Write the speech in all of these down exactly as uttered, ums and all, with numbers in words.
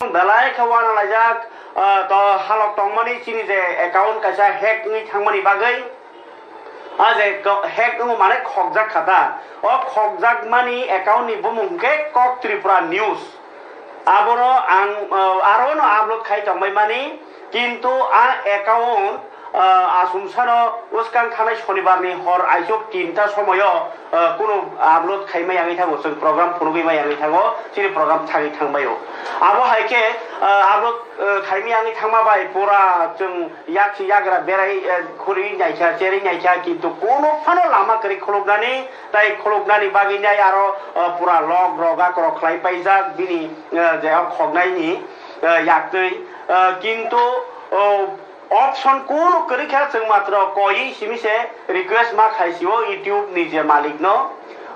Belai khe uanalaijak, ah, to halok tongmani chini je account kaisa hack wngwi thangmani bagwi, ah, je ko-, hack wngo mane khokjak kha ta. O khokjakmani account ni bumung hwnkhe Kok Tripura News. Abono ang, ah, aro no upload khai tongbai mani, kintu a account ah, asumsano uskang thanai Shonibarni hor aisuk tinta somoyo, ah, kunu upload khaimai yangwi thango, chwng program phunugwi mai yangwi thango, chini program thagwi thangbaio. Abo hai khe, ah, upload, ah, khaimai yangwi thangma bai pura chwng yaksi yagra berai, eh, khuri naikha, cheri naikha, kintu kunu phano lama kwrwi khuluknani, tai khuluknani bagwi nai aro, ah, pura log roga korok khlai paijak bini, ah, je o khoknaini, ah, yaktwi, ah, kintu, oh, option kunu kwrwi kha, chwng matro koi simi se request ma khai sio YouTube ni je malik no,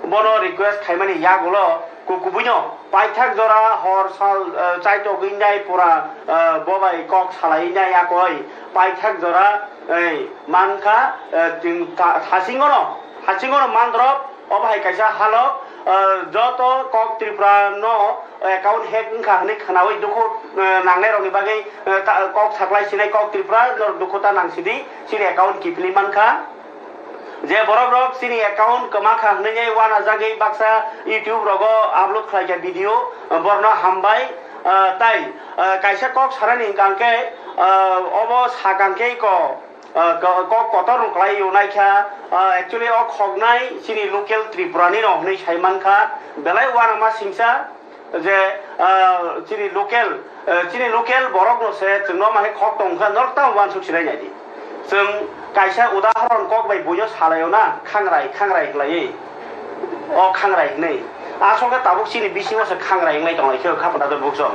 bono request khaimani yagulo kukubuino paithak jora hor sal, eh, chaitogwi nai pura, eh, bobai kok salai nai yakoi paithak jora, eh, mankha, eh, chwng ta-, hasingono, hasingono mandrop. Obo hai kaisa halok, ah, joto Kok Tripura no account hack wngkha hwnwi khwnawi dukhu, ah, nangnai rokni bagwi, ah, ta-, kok saklai sinai Kok Tripura norok dukhu ta nangsidi, chini account kiphilwi mankha. Je borok rok chini account kwma kha hwnwi uanajagwi baksa YouTube rogo upload khlaikha video, ah, borno hambai, ah, tai, ah, kaisa kok sanani hwnkha hwnkhe, ah, obo sakang khe ko. Ah, ko-, kok kotor rok lai yo nai kha, ah, actually o khoknai chini local Tripura ni no hwnwi sai man kha, belai uanama singsa je, ah, chini local, eh, chini local borok no se chwng no ma khe khok tong kha, norok tamo uansuk sinai nai di. Chwng kaisa udahoron kok bai buino salai o na, khangrai, khangrai khlaiwi. O khangrai hwnwi. Asol khe tabuk chini bisingo se khangrai wnglai tong lai khe o khapana do bukchong.